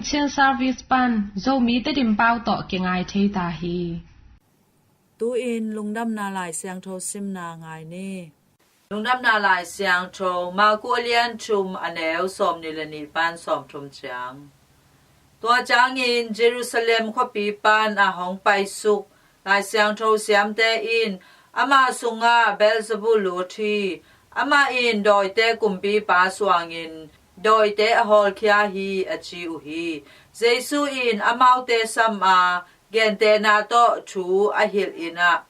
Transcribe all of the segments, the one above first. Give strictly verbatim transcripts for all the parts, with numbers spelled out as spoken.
Chin Service pan Zomi Tedim pau tawh kingai thei ta hi. Tu-in Lungdamna Lai Siangtho simna ngai ni. Lungdamna Lai Siangtho, Marku a lian thum, a neu sawmnih le nih pan sawmthum ciang. Tua ciangin Jerusalem khuapi pan a hong paisuk Lai Siangtho siamte in, "Ama sungah Beelzebul lut hi. Amah in dawite kumpipa suangin dawite a hawlkhia hi," a ci uh hi. Jesu in amaute sam a, gentehna tawh thu a hilh in ah,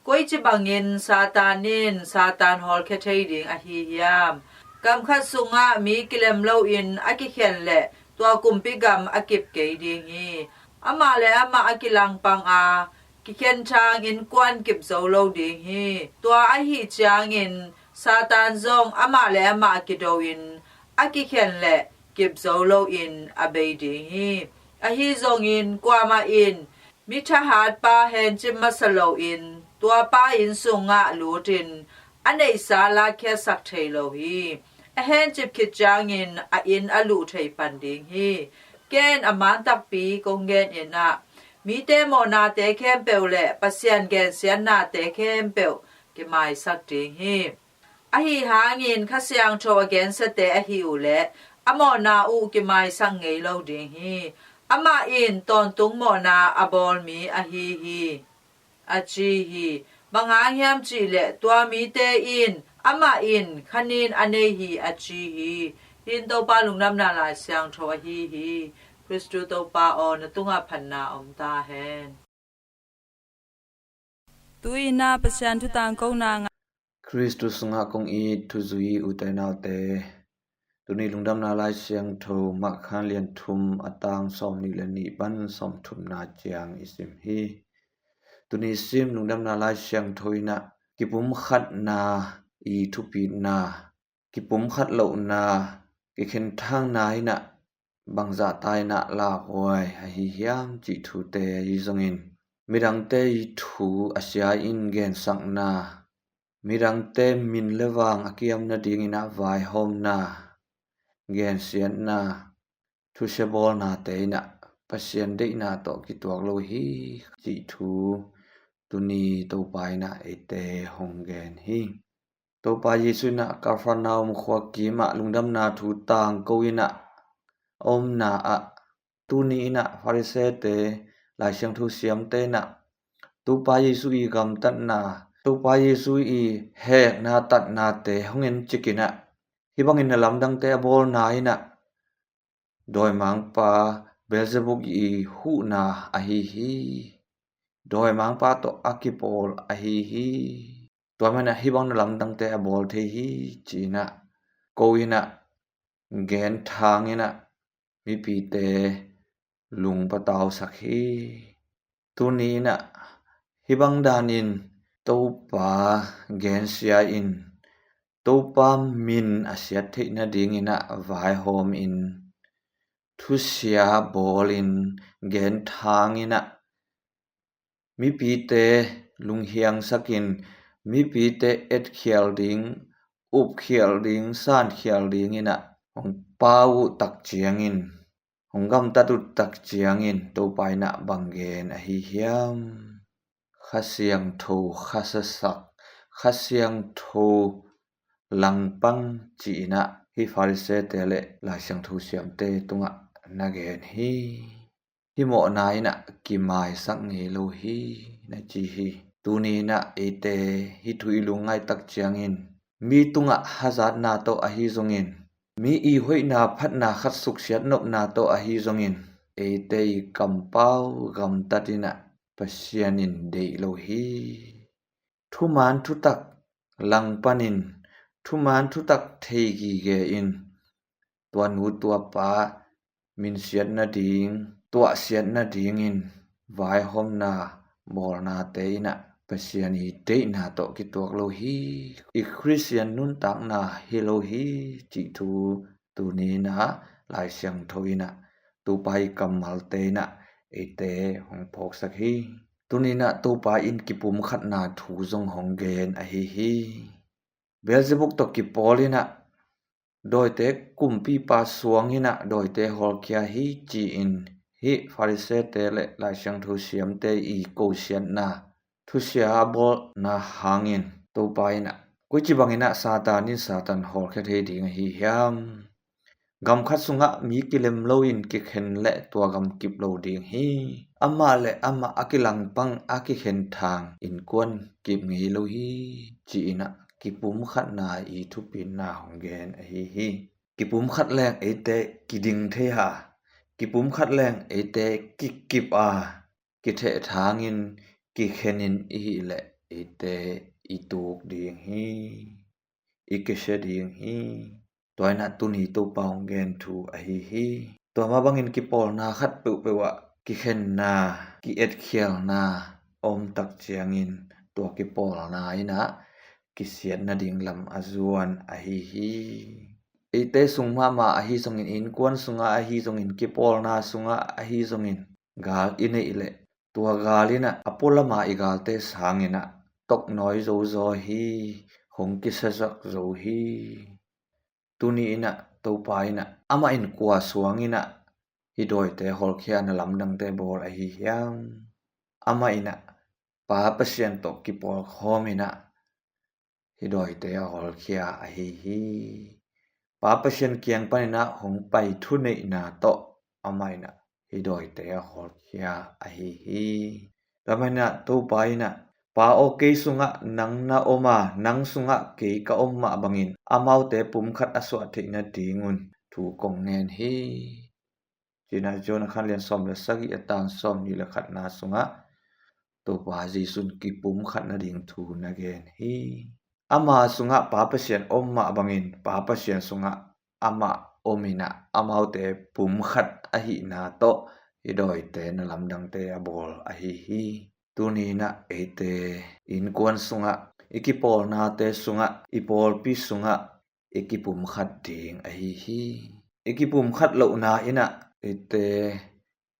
"Koici bangin Satan in Satan hawlkhia thei ding ahi hiam? Gam khat sungah mi kilem loin a kikhen leh tua kumpi gam a kip kei ding hi. Amah le amah a kilangpang a, kikhen thang innkuan kip zo lo ding hi. Tua ahih ciangin Satan zong amah le amah a kido in a kikhen leh kip zo loin a bei ding hi. Ahi zongin kuamah in mi thahatpa hencip masa loin tuapa inn sungah lutin a neihsa lakkhiatsak thei lo hi. A hencip khit ciangin a inn a luh thei pan ding hi. Ken a man takpi kong gen in ah, mite mawhnate khempeuh le Pasian gensiatnate khempeuh kimaisak ding hi. Ahi hangin Kha Siangtho a gensiate ahi uh leh a mawhna uh kimaisak ngei lo ding hi. Amah in tawntung mawhna a bawl mi ahi hi," a ci hi. Bang hang hiam cih leh tua mite in, "Amah in kha nin a nei hi," a ci hi. Hih in Topa Lungdamna Lai Siangtho ahi hi. Khristu Topa aw, na tungah phatna om ta hen. Tu-in ah Pasian thu tangkona ngai. Khristu sungah kong it thuzui ute naute, tuni Lungdamna Lai Siangtho Mark a lian thum, a tang sawmnih le nih pan sawmthumna ciang i sim hi. Tuni sim Lungdamna Lai Siangtho in ah kipumkhatna i thupitna, kipumkhat lohna, kikhen thangna in ah bangzah ta in ah lauhuai ahi hiam cih thute ahi zongin, midangte i thu a sia in gensakna, midangte min le vang a kiam nadingin ah vaihawmna, gensiatna, thusia bawlnate in ah Pasian deihna tawh kituak lo hi cih thu tuni Topa in ah eite hong gen hi. Topa Jesu in ah Kapernaum khua kimah lungdamna thu tangko in ah a omna ah, tuni in ah Farisee-te, Lai Siangtho siamte in ah Topa Jesu i gamtatna, Topa Jesu i hekna tatnate hong encik in ah, hih bangin na lamdangte a bawlna in ah dawimangpa Beelzebul i huhna ahi hi. Dawimangpa tawh a kipawl ahi hi. Tua manin ah hih bang na lamdangte a bawl thei hi, ci-in ah ko in ah, gen thang in ah mipite lung patausak hi. Tuni in ah hih bang danin Topa gensia in, Topa min a siat theih nadingin ah vaihawm in, thusia bawl in, gen thang in ah mipite lunghiangsak in, mipite etkhial ding, upkhial ding, sankhial dingin ah hong pau uh tak ciangin, hong gamtat uh tak ciangin Topa in ah bang gen ahi hiam? Kha Siangtho khasasak, Kha Siangtho langpang, ci-in ah hih Farisee-te le Lai Siangtho siamte tungah na gen hi. Hih mawhna in ah kimaisak ngei lo hi, na ci hi. Tuni in ah eite hih thu i lungngaih tak ciangin, mi tungah hazatna tawh ahi zongin, mi i hoihna phatna khat suksiat nopna tawh ahi zongin, eite i kampau gamtat in ah Pasian in deih lo hi. Thuman thutak langpan in, thuman thutak thei gige in, tua nu tua pa minsiat nading, tuahsiat nadingin vaihawmna bawlnate in ah Pasian i deihna tawh kituak lo hi. I Khristian nuntakna hi lo hi, cih thu tuni in ah Lai Siangtho in ah Topa i kammalte in ah eite hong phawksak hi. Tuni in ah Topa in kipumkhatna thu zong hong gen ahi hi. Beelzebul tawh kipawl in ah dawite kumpipa suang in ah dawite hawlkhia hi ci-in hih Farisee-te le Lai Siangtho siamte i kosiatna thusia a bawlna hangin Topa in ah koici bangin ah Satan in Satan hawlkhia thei ding ahi hiam? Gam khat sungah mi kilem loin kikhen le tua gam kip lo ding hi. Amah le amah a kilangpang a kikhen thang innkuan kip ngei lo hi, ci-in ah kipumkhatna i thupitna hong gen ahi hi. Kipumkhat leng eite kiding thei a, kipumkhat leng eite kikip a, kithehthangin kikhenin i hih leh eite i tuk ding hi, i kisia ding hi. Tua in ah tuni Topa hong gen thu ahi hi. Tua mah bangin kipawlna khat peuhpeuh ah kikhenna, ki-etkhialna om tak ciangin tua kipawlna in ah kisiat nading lam a zuan ahi hi. Eite sung mahmah ahi zongin, innkuan sungah ahi zongin, kipawlna sungah ahi zongin, gal i neih leh tua gal in ah a pualama i galte sangin ah toknawi zozaw hi, hong kisiazak zo hi. Tuni in ah Topa in ah amah in kua suang in ah hih dawite hawlkhia na lamdangte bawl ahi hiam? Amah in ah Pa Pasian tawh kipawlkhawm in ah hih dawite a hawlkhia ahi hi. Pa Pasian kiang panin ah hong pai thuneihna tawh amah in ah hih dawite a hawlkhia ahi hi. Tua manin ah Topa in ah, Pa aw, kei sungah nang na om a, nang sungah kei ka om mah bangin amaute pumkhat a suah theih nadingun thu kong ngen hi, ci-in ah John a khat lian sawm le sagih a tang sawmnih le khatna sungah Topa Jesuh in kipumkhat nading thu na gen hi. Ama sungah Pa Pasian om mah bangin Pa Pasian sungah amah om in ah amaute pumkhat ahihna tawh hih dawite na lamdangte a bawl ahi hi. Tuni in ah eite innkuan sungah, i kipawlnate sungah, i pawlpi sungah i kipumkhat ding ahi hi. I kipumkhat lohna in ah eite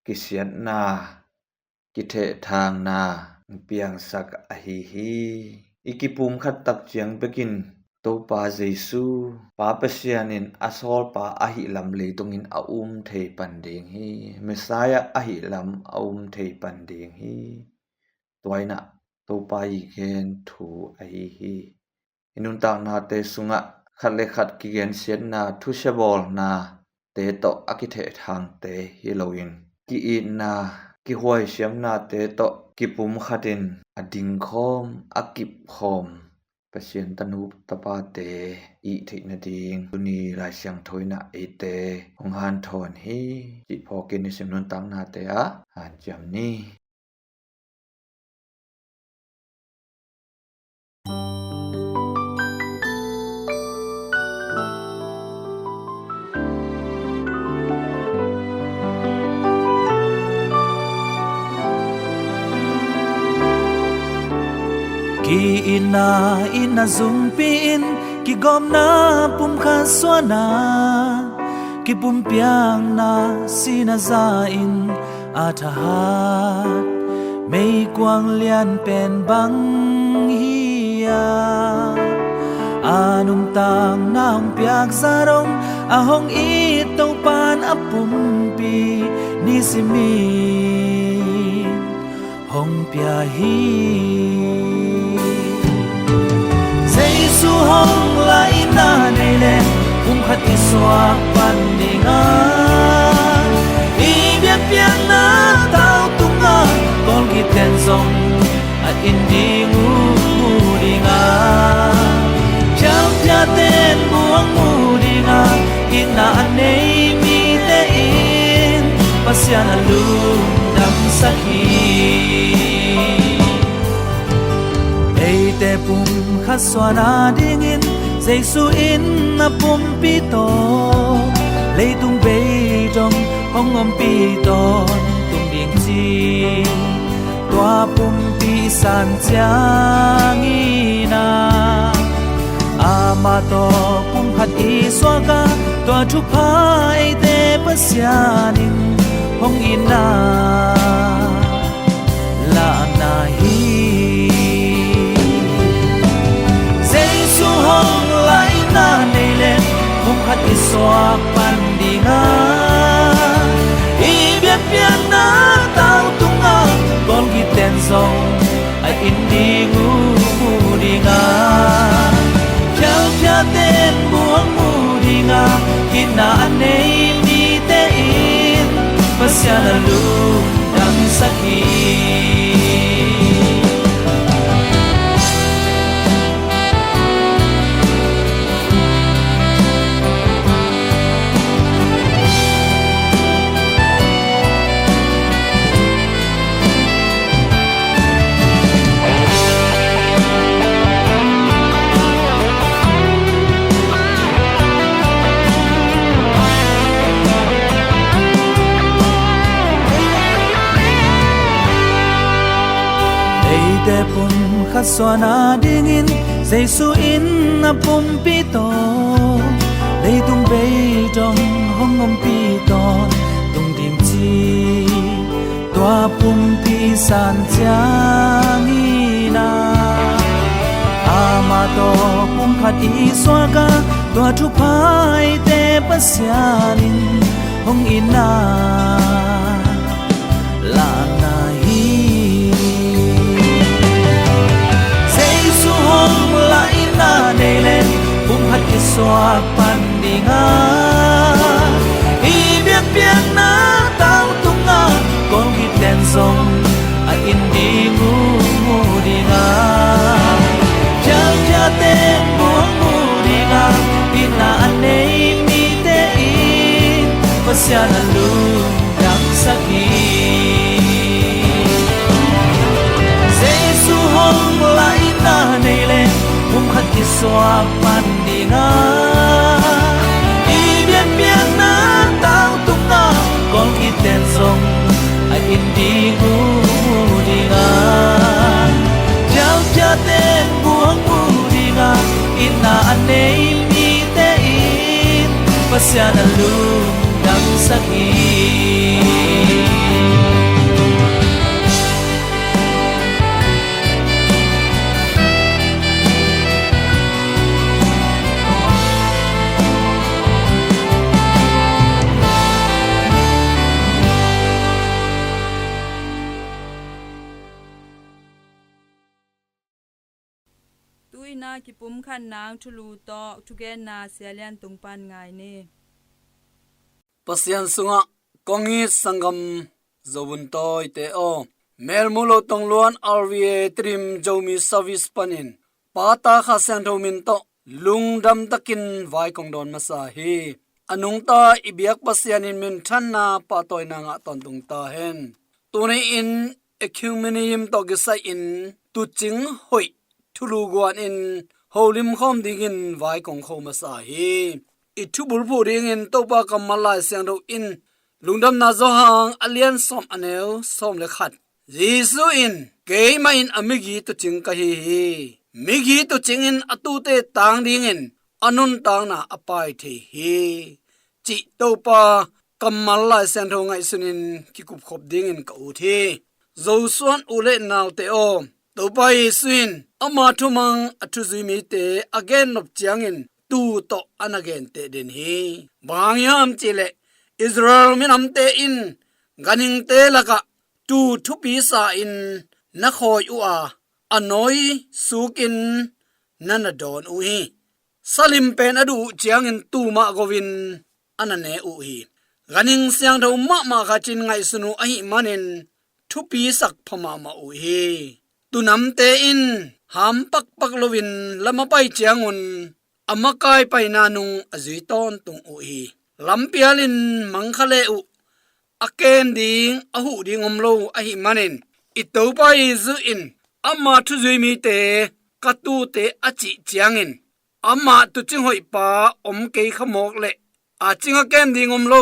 kisiatna, kithehthangna piangsak ahi hi. I kipumkhat tak ciang bekin Topa Jesuh, Pa Pasian in a sawlpa ahih lam leitungin a um thei pan ding hi. Messiah ahih lam a um thei pan ding hi. Tua in ah Topa i gen thu ahi hi. I nuntaknate sungah khat le khat kigensiatna, thusia bawlnate tawh a kithehthangte hi loin, ki-itna, kihuaisiamnate tawh kipumkhatin a dingkhawm, a kipkhawm Pasian tanu tapate i hih theih nading tuni Lai Siangtho in ah eite hong hanthawn hi. Cih phawkin i sim nuntaknate ah hanciam ni. Ki-itna in a zungpi in, kigawmna pumkhat suahna, kipumpiakna sihna za in a thahat meikuang lian pen bang hi a, a nuntakna hong piak zah dong a hong it Topa'n a pumpi nisim in hong pia hi. Jesu hong laina nei leh pumkhat i suak pan ding a, i biakpiakna tau tungah kawlgite'n zong a it ding uh mu ding a, phialphiate'n bu hong mu ding a, itna a nei mite in Pasian a lungdamsak hi. Eite pumkhat suahna dingin Jesu in a pumpi tawh leitung bei dong hong ompih tawntung ding ci. Tua pumpi i san ciangin a, amah tawh pumkhat i suak a, tua thupha eite Pasian in hong itna lakna hi. Jesu hong laina nei leh pumkhat Te pumkhat suahna dingin Jesu in a pumpi tawh leitung bei dong hong ompih tawntung ding ci. Tua pumpi san ciangin ah, amah tawh pumkhat i suak a, tua thupha eite Pasian in hong itna lakna hi. Jesu hong lakna nei leng pumkhat kisuak pan ding a, i biakpiakna tau tung a, kawlkhiat ten zong a it ding uh mu ding a, khialkhia ten mu mu ding a, itna a nei mite in Pasian a lungdamsak hi. Jesu hong lakna nei leng pumkhat kisuak pan ding a, i biakpiakna tau tung a, kawlkhiat ten zong a it ding uh mu ding a, khialkhia ten mu mu ding a, itna a nei mite in Pasian a lungdamsak hi. Tu-in a kipumkhat nang thulu tawh thugenna Sia Lian Tung pan ngai ni. Pasian sungah kong it sanggam Zovun tawite aw, Melmu lo tongluan R V A Tedim Zomi Service panin Pa, Ta, Kha Siangtho min tawh lungdam takin vai kong dawn masa hi. A nungta i biak Pasian in minthanna pahtawina ngah tawntung ta hen. Tuni-in ecumenism tawh kisai-in tuucing hoih thulu guan in holim khawm dingin vai kong kho masa hi. I thubulphuh dingin Topa kammal Lai Siangtho in Lungdamna Johan a lian sawm a neu sawm le khat, Jesu in, "Keimah in a migi tuucing ka hi hi. Migi tuucing in a tuute tang dingin a nuntakna a pai thei hi," cih Topa kammal Lai Siangtho ngaihsunin kikupkhop dingin ka ut hi. Zosuan u le naute aw, Topa Jesu in ama thumang a thuzui mite a gennop ciangin tuu tawh a na genteh den hi. Bang hang hiam cihleh Israel minamte in ganhingte lakah tuu thupi sa-in na khawi uh a, a nawi sukin na na dawn uh hi. Salim pen a duh uh ciangin tuu mah go-in a na ne uh hi. Ganhing siangtho mahmah khat in ngaihsun uh ahih manin thupisak pha mahmah uh hi. Tuunamte in ham pakpak loin lam a pai ciangun a makai paina nung a zui tawntung uh hi. Lampialin mangkha le uh a kem ding, a huh ding om lo ahih manin, i Topa Jesu in ama thuzui mite, "Ka tuute," a cih ciangin, "Amah tuucing hoihpa om kei kha mawk leh a cing a kem ding om lo,"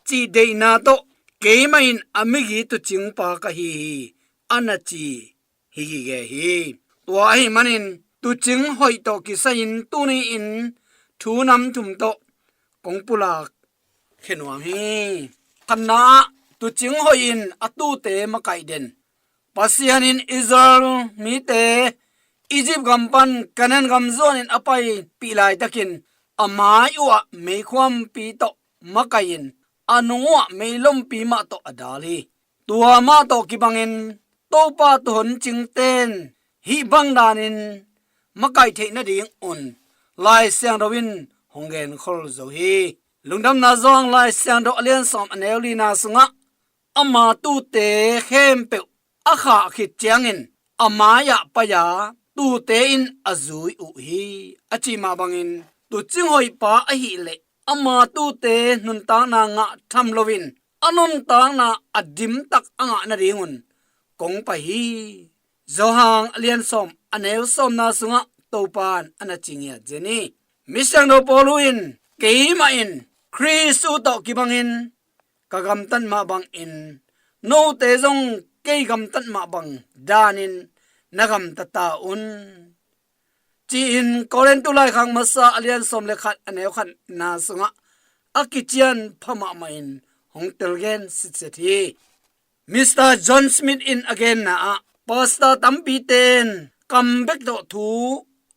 cih deihna tawh, "Keimah in a migi tuucingpa ka hi hi," a na ci hi gige hi. Tua ahih manin tuucing hoih tawh kisai-in tuni-in thu nam thum tawh kong pulak khe nuam hi. Khatna, tuucing hoih in a tuute makaih den. Pasian in Israel mite Egypt gam pan Canaan gam zuanin a paipih laitakin a mai uhah meikhuampi tawh makaih in a nung uhah meilompi mah tawh a dal hi. Tua mah tawh kibangin Topa tuuhon cingten hih bang danin makaih theih nadingun Lai Siangtho in hong genkhol zo hi. Lungdamna Johan Lai Siangtho a lian sawm a neu lina sungah, "Ama tuute khempeuh a khah khit ciangin a mai-ah pai-a tuute in a zui uh hi," a cih mah bangin, tuucing hoihpa ahih leh ama tuute nuntakna ngah tham loin a nuntakna a dimtak a ngah nadingun kong pai hi. Johan a lian sawm a neu sawmna sungah Topa in a na ci ngiat zen hi. Mi Siangtho Paul in, "Keimah in Khrist tawh kibangin ka gamtat mah bangin, note zong kei gamtat mah bang danin na gamta ta un, ci-in Korintu laikhak masa a lian sawm le khat a neu khatna sungah a kician pha mahmahin hong telgen sitset hi. Mister John Smith in a genna ah, pastor tampite in kam bek tawh thu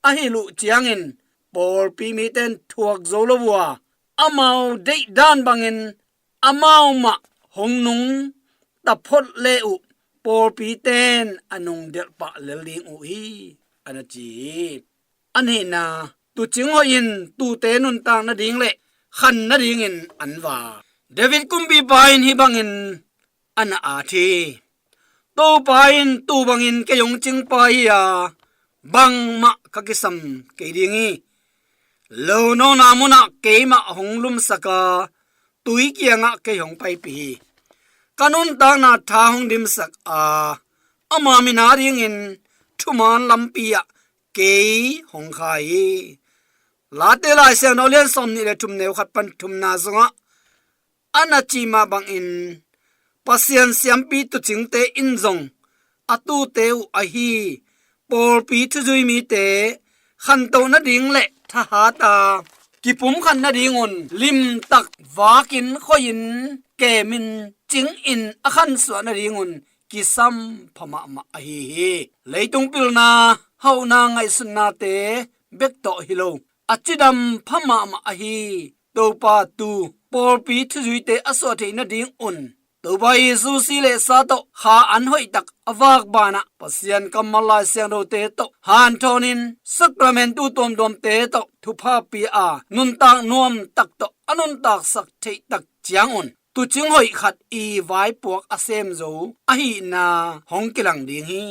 a hilh uh ciangin pawlpi mite in thuak zo lo uh a, amau deih dan bangin amau mah hong nungta phot le uh pawlpite in a nungdelh pah lel ding uh hi, a na ci hi. A nihna, tuucing hoih in tuute nuntak nading le khan nadingin an va. David kumpipa in hih bangin a na at hi. Topa in tuu bangin kei hong cingpa hi a, bangmah ka kisam kei ding hi. Lo nawkna munah keimah hong lumsak a, tui kiangah kei hong paipih hi. Ka nuntakna tha hong dimsak a, ama min adingin thuman lampi ah kei hong khai hi. Late Lai Siangtho a lian sawm nih le thum neu khat pan thumna sungah a na cih mah bangin Pasian siampi tuucingte in zong a tuute uh ahi pawlpi thuzui mite khantoh nading le thahat a kipumkhat nadingun limtak vakin khoihin kemin cingin a khansuah nadingun kisam pha mahmah ahi hi. Leitung pilna, hauhna, ngaihsutnate bek tawh hi lo, a cidam pha mahmah ahi Topa tuu pawlpi thuzuite a suah theih nadingun Topa Jesu si le sa tawh kha an hoihtak a vak banah Pasian kammal Lai Siangthote tawh hanthawnin sakramentu tuamtuamte tawh thupha pia a nuntak nuamtak tawh a nuntaksak theihtak ciangun tuucing hoih khat i vaipuak a sem zo ahihna hong kilang ding hi.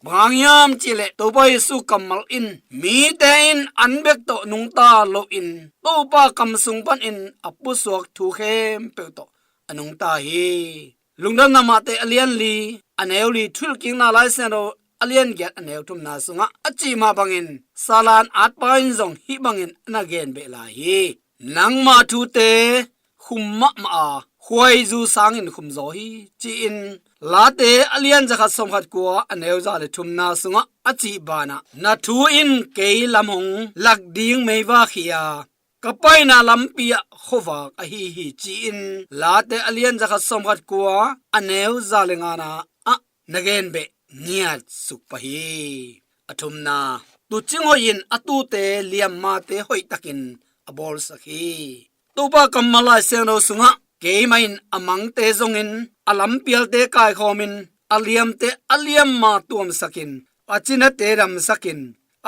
Bang hang hiam cihleh Topa Jesu kammal in mite in an bek tawh nungta loin Topa kam sung panin a pusuak thu khempeuh tawh a nungta hi. Lungdamna Mate a lian li a neu li, Thuhilhkikna Lai Siangtho a lian giat a neu thumna sungah a cih mah bangin Satan atpa in zong hih bangin a na gen beh lai hi. Nangma thute khum mahmah a, khuaizu sangin khum zaw hi, ci-in Late a lian zakhat sawmkhat kua a neu za le thumna sungah a cih banah na thu in kei lam hong lak ding meivak hi a, ka paina lampi ah khuavak ahi hi, ci-in Late a lian zakhat sawmkhat kua a neu za le ngana ah na gen beh ngiat suk pah hi. A thumna, tuucing hoih in a tuute liammate hoihtakin a bawlsak hi. Topa kammal Lai Siangtho sungah keimah in a mangte zongin a lampialte kaikhawmin a liamte a liamma tuamsakin a cinate damsakin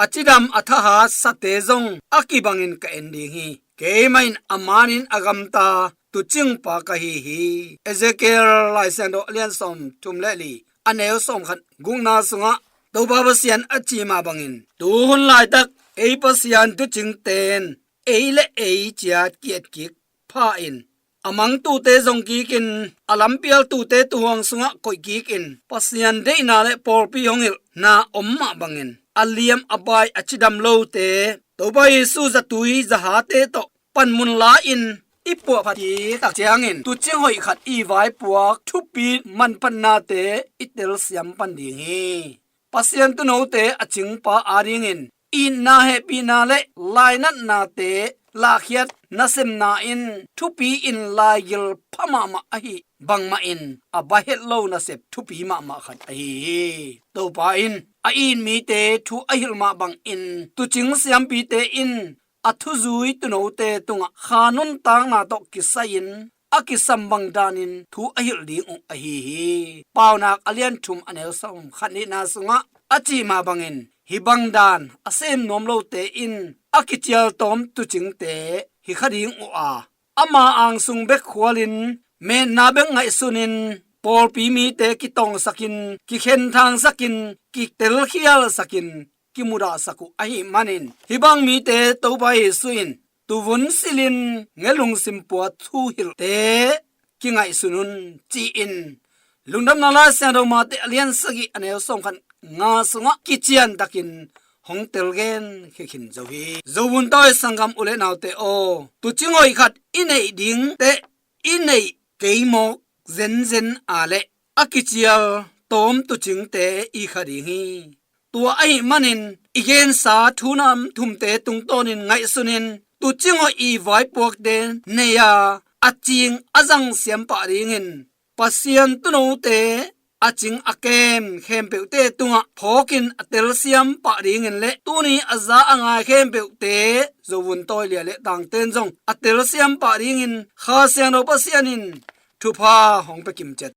a cidam a thahat sate zong a kibangin ka en ding hi. Keimah in a manin a gamta tuucingpa ka hi hi. Ezekiel Lai Siangtho a lian sawm thum le li a neu sawmkhat gukna sungah Topa Pasian a cih mah bangin tuhun laitak ei Pasian tuucingte in ei le ei ciat kiat kik pha in a mang tuute zong kikin a lampial tuute tuuhuang sungah koih kikin Pasian deihna le pawlpi hong hilhna om mah bangin a liam a bai a cidam lote Topa Jesu zatui zahate tawh panmun la-in i puahphat kik tak ciangin tuucing hoih khat i vaipuak thupi manphatnate i telsiam pan ding hi. Pasian tuunote a cingpa adingin itna hehpihna le lainatnate lahkhiat nasemna in thupi in laigil pha mahmah ahi bangmah in a bahet lo nasep thupi mahmah khat ahi hi. Topa in a it mite thu a hilh mah bangin tuucing siampite in a thuzui tuunote tungah kha nuntakna tawh kisai-in a kisam bang danin thu a hilh ding uh ahi hi. Paunak a lian thum a neu sawmkhat nihna sungah a cih mah bangin hih bang dan a sem nuam lote in a kicial tawm tuucingte hi kha ding uh a, ama angsung bek khualin metna bek ngaihsunin pawlpi mite kitawngsakin kikhenthangsakin kitelkhialsakin kimudahsak uh ahih manin hih bang mite Topa Jesu in tuvun silhin nge lungsim pua thu hilhte kingaihsun un, ci-in Lungdamna Lai Siangtho Mate a lian sagih a neu sawmkhat nga sungah kiciantakin hong telgen khia khin zo hi. Zo vun tawi sanggam u le naute aw, tuucing hoih khat i neih ding teh i neih kei mawk zenzen a leh a kicial tawm tuucingte i kha ding hi. Tua ahih manin i gensa thu nam thumte tungtawnin ngaihsunin tuucing aw i vaipuakte nei a, a cing a zang siam pah dingin Pasian tuunote a cing a kem khempeuhte tungah phawkin a telsiam pah dingin le tuni a za a ngai khempeuhte Zovun tawilia le tangten zong a telsiam pah dingin Kha Siangtho Pasian in thupha hong pia kimciat.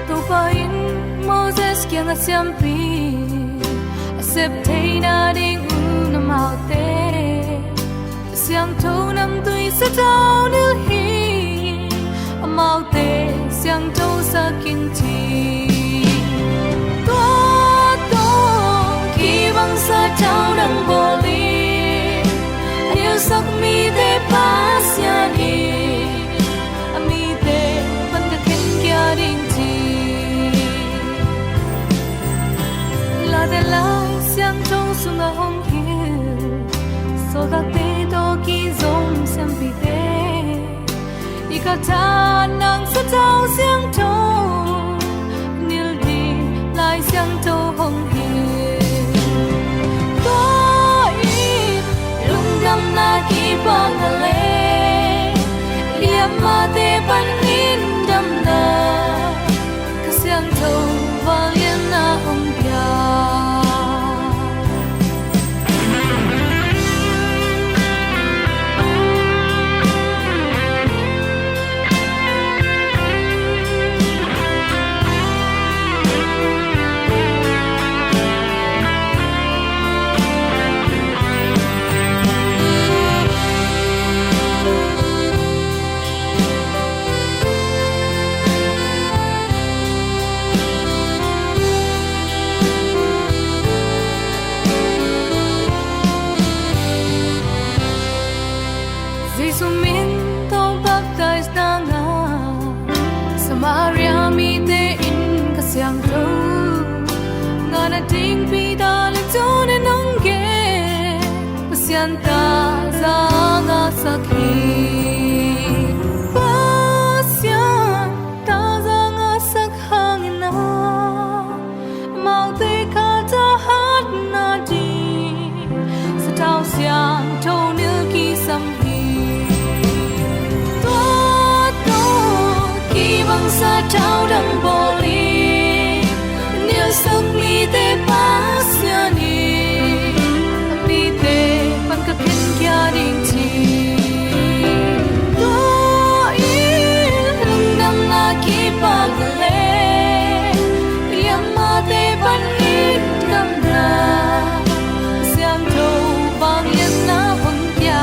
Topa in Moses kiangah siampi a sep theihna ding un amaute siangtho namtui satau nilh hi. Amaute siangtho sak in ci. Tua tawh kibang satau dang bawl in a nilhsak mite Pasian in a mite pan ka khen kia ding ci. Late Lai Siangtho sungah hong hilh sawltakte tawh kizom siampite i ka tha nang satau siangtho nilh ding Lai Siangtho hong hilh. Tua in lungdamna kipak na le liamate pan in damna Kha Siangtho vangliatna hong pia. Jesu min tawh baptize nangah Samaria mite in Kha Siangtho ngahna ding Peter le John in hong gen. Pasian taza ngahsak hi. Pasian taza ngahsak hangin ah amaute khat a hatna ding satau siangtho nilh kisam hi. Tua tawh kibang satau dang bawl in a nilhsak mite Pasian in a mite pan ka khen kia ding ci. Tua in lungdamna kipak na le liamate pan in damna siangtho vangliatna hong pia.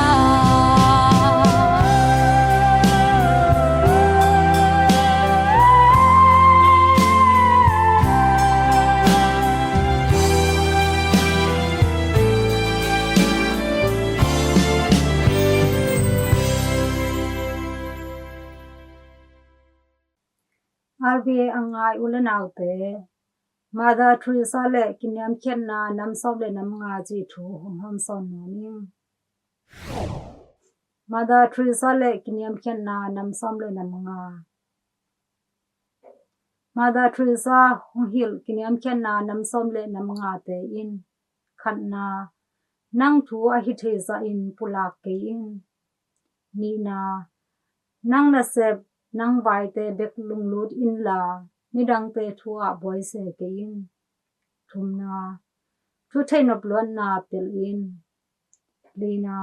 R V A a ngai u le naute, Mother Teresa le kiniamkhiatna nam sawm le nam nga cih thu hong hawmsawn nuam ing. Mother Teresa le kiniamkhiatna nam sawm le nam nga. Mother Teresa hong hilh kiniamkhiatna nam sawm le nam ngate in: khatna, nang thu ahi thei zahin pulak kei in. Nihna, nang nasep, nang vaite bek lunglut inla midangte thu ah buaise kei in. Thumna, thu theihnop luatna pelh in. Lina,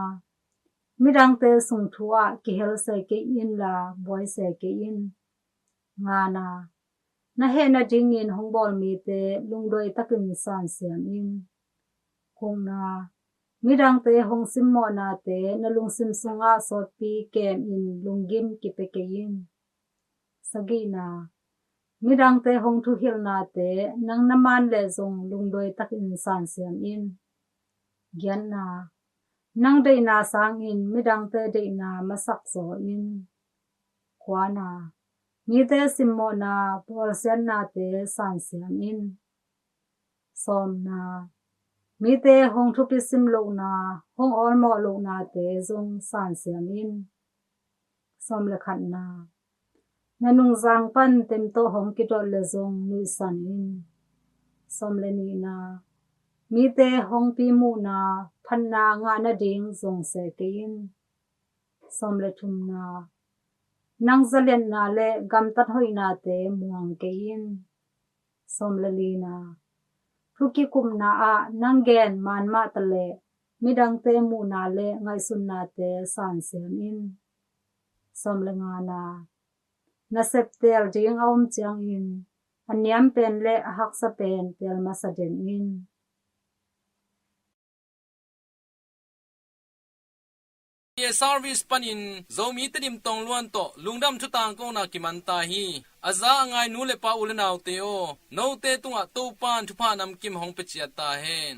midangte sung thu ah kihelse kei inla buaise kei in. Ngana, na heh nadingin hong bawl mite lungduai takin sansiam in. Gukna, midangte hong simmawhnate na lungsim sungah sawtpi kemin lunggim kipia kei in. Sagihna, midangte hong thuhilhnate nang na man leh zong lungduai takin sansiam in. Giatna, nang deihna sangin midangte deihna masak zaw in. Kuana, Mite simmawhna bawlsiatnate sansiam in. Sawmna, mite hong thupi sim lohna, hong awlmawh lohnate zong sansiam in. Sawm le khatna, na nungzang pan tem tawh hong kidot le zong nuihsan in. Sawm le nihna, mite hong pimuhna phatna ngah nading zong se kei in. Sawm le thumna, nang zaliatna le gamtat hoihnate muang kei in. Sawm le lina, thu kikupna ah nang gen man mah ta leh midangte muhna le ngaihsutnate sansiam in. Sawm le ngana, na sep teel ding a om ciangin a niam pen le a haksa pen teel masa den in. Service panin Zomi Tedim Tongluan tawh lungdam thutang kona kiman ta hi. A za a ngai nu le pa u le naute aw, note tungah Topan thupha namkim hong pia ciat ta hen.